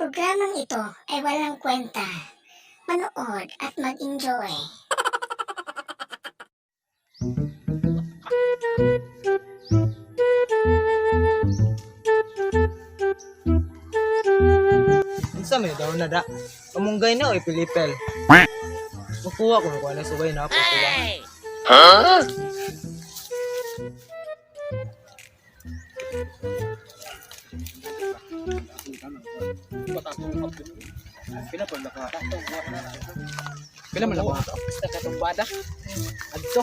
Programang ito ay walang kwenta. Manood at mag-enjoy. Unsa may daw na da? Kamunggay na o ipilipel. Makuha ko nakuha na subay na ako. Kuha. Pila pa naka? Pila man ako? Basta katumbada. Adto.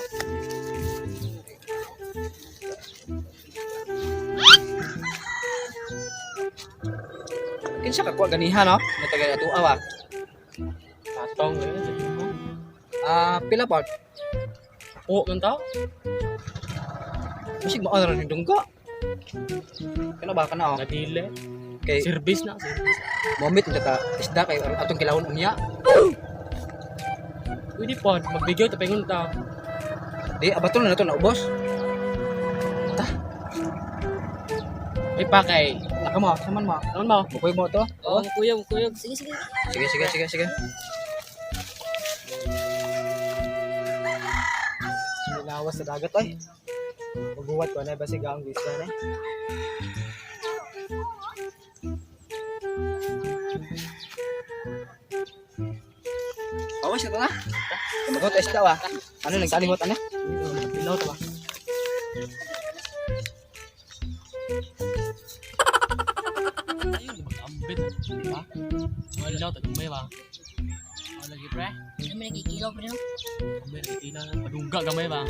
Kinsa ka kuha ganiha no? Natagal ato awa. Patong eh. Ah, pila pa? Oo, man tao. Masig mao na rin dunggo. Kana ba kana oh? Nadili. Kay Service na. Service. momit unta ta isda kay atong kilawon unya. Pwede po, magbigay tapingon ta. Di abaton na nato na ubos. Ay pa kay. Naka mo, saman mo. Naman mo? Bukoy mo to. Oo, kuyog, kuyog. Sige, sige. Sige, sige, sige, sige. Nilawas sa dagat oy. Maguwat ko na basig ang isda na. Awas na to na. Magot isda wa. Ano nagkalimot ana? Ilaw ta ba? Ayun, mag-ambit. Ha? Ilaw ta gamay ba? Wala lagi pre. Ano may nakikilaw pre no? Gamay nakikilaw. Padungga gamay ba?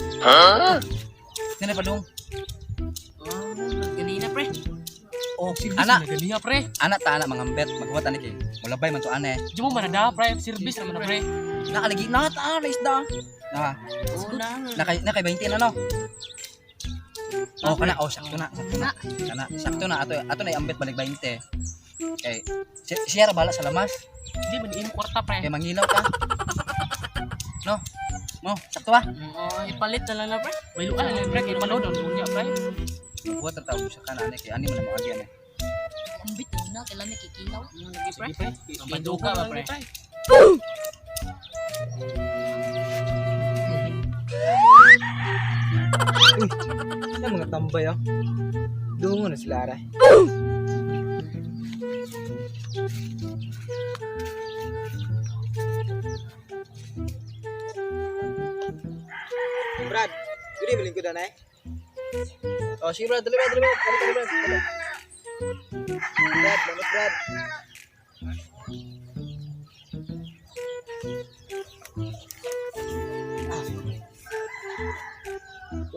Nene padung. Oh, ganina pre. Oh, Service ana, na ganiha pre. ana ta ana mga ambet maghuwat ani kay. Mulabay man to ane. Di mo manada pre, service naman na pre. Nakalagi na ta na isda. Na, Oo na. nakay nakay 20 na no. Oh, kana oh sakto na, sakto na. Kana sakto na ato ato na iambit balik 20. Kay siya ra bala sa lamas. Di man imo kwarta pre. Kay mangilaw ka. No. Mo, sakto ba? Oo, ipalit na lang na pre. May luan na lang pre kay palodon unya pre. Maghuwat ra tawag sa kana ani kay ani man na moagi ani. Ambit na kailan may kikilaw. Lagi pre. Paduga ba pre? Ano mga tambay oh. Dungo na sila aray. Brad, pwede bilhin ko na eh. Oh, sige brad, dali brad, dali brad, dali dali brad. Dali. Brad, bangat Brad. Ah.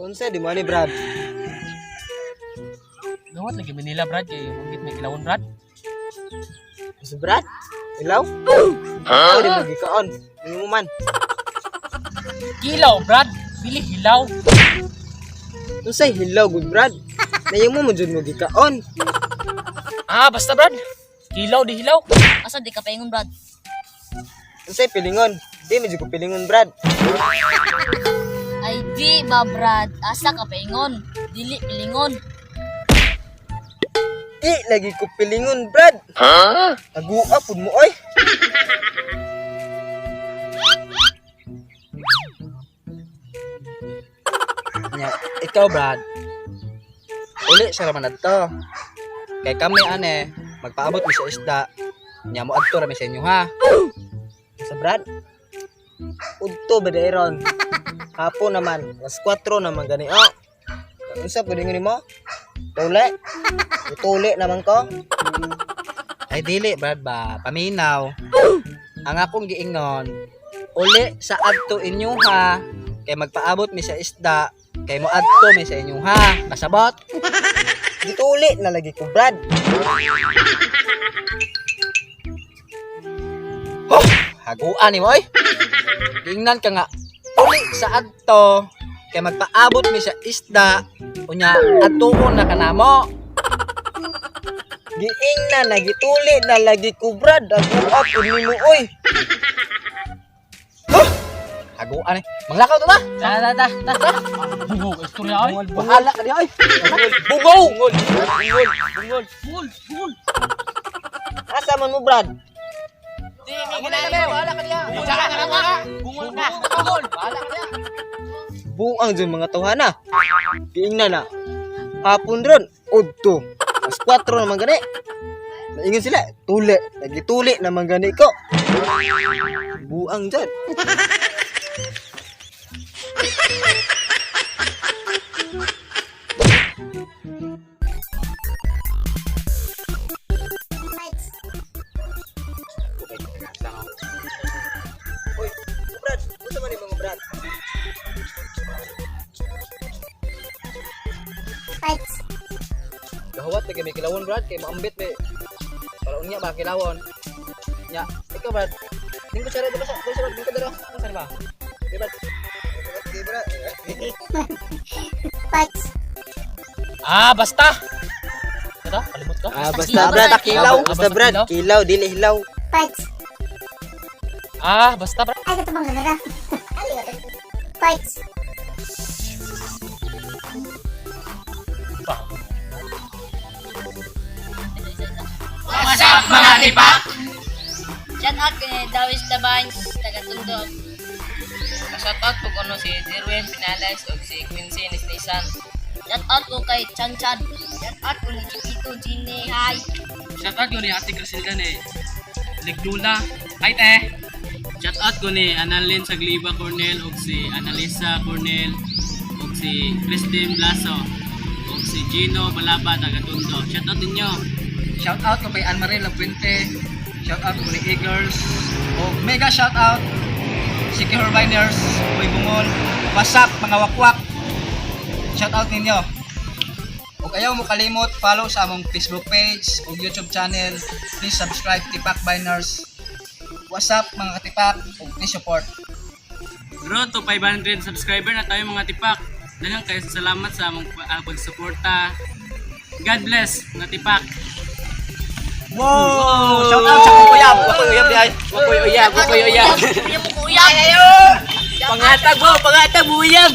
Unsa di mo ani Brad? Gawat lagi Manila Brad kay mugit may kilawon Brad. Sa Brad? Ilaw? Huh? Di mo gikaon. Hindi mo man. Kilaw Brad, dili hilaw. Unsay hilaw gud Brad? Nayo mo mo jud mo gikaon. Ah, basta Brad. Kilaw di hilaw. Asa di ka paingon brad? Unsay pilingon? Di mo jud ko pilingon Brad. Ay di ba brad? Asa ka paingon? Dili pilingon. Di lagi ko pilingon Brad. Huh? Nagua pud mo oy. Nya, ikaw Brad. Uli sa raman adto. Kay kami ane, magpaabot mi sa isda. Nya mo adto ra mi sa inyo ha. Sa Brad? Udto ba dairon? Hapon naman, alas 4 naman gani. Oh. Unsa pud ingon nimo? Tuli. Tuli naman ko. Ay dili Brad ba, paminaw. Ang akong giingon, uli sa adto inyo ha. Kay magpaabot mi sa isda, kay mo adto mi sa inyo ha. Kasabot? Gituli na lagi ko Brad. Oh, haguan ni mo oy. Giingnan ka nga, uli sa adto kay magpaabot mi sa isda, unya adtuon na kanamo. Giing na nagituli na lagi ko Brad. Agua pud nimo oy. Haguan eh. Manglakaw to ba? Ta ta ta ta. Bungo ka istorya ay. Bahala ka di oy. Bungo. Bungol, bungol, bungol, bungol. Asa Asa man mo, Brad? Di, may ginagawa. Bahala ka diya. Bahala ka na. Bungol ka. Bungol. Bahala ka diya. Buang dyan mga tawhana. Giingna na. Hapon ron, udto. Alas 4 naman gani. Naingon sila, tuli. Nagituli naman gani ko. Buang dyan. Uy, Brad, unsa man imong Brad? Fights. Gahawat lagi may kilawon, Brad, kay maambit be. Para unya ba kilawon. Nya, ikaw, Brad. Dingko sa dito sa dito sa dingko dito. Unsa ba? Di ba? Di, Brad. Fights. Ah, basta. Ito, kalimot ko. Ah, basta Kilaw, Brad, Brad. kilaw. Ah, Basta basta Brad, kilaw. kilaw, dili hilaw. Fights. Ah, basta, Brad. Ay, katubang gagara. Fights. What's up, mga tipak? Shout out kay Dawis Tabans, taga Tondo. Shout out po kuno si Jerwin Pinales ug si Quincy Nisnisan. Shout out ko kay Chan Chan. Shout out ko ni Chiquito Gine. Hi. Shout out ko ni Ate Crisilda ni Ligdula. Ay, te. Shout out ko ni Annalyn Sagliba Cornel ug si Annalisa Cornel ug si Christine Blaso ug si Gino Balaba taga Tondo. Shout out ninyo. Shout out ko kay Anne Marie Labuente. Shout out ko ni Eagles. O mega shout out si Biners, Boy Bungol. What's up mga wakwak? Shout out ninyo. Ug ayaw mo kalimot follow sa among Facebook page ug YouTube channel. Please subscribe Tipak Biners. What's up mga katipak ug please support. Road to 500 subscriber na tayo, mga tipak. Daghang kayo sa salamat sa among pagsuporta. God bless, mga tipak. Wow! Shout out sa akong uyab. Wakoy uyab di ay. Wakoy uyab, wakoy uyab. Uyab mo ko uyab. Pangatag mo, pangatag mo uyab.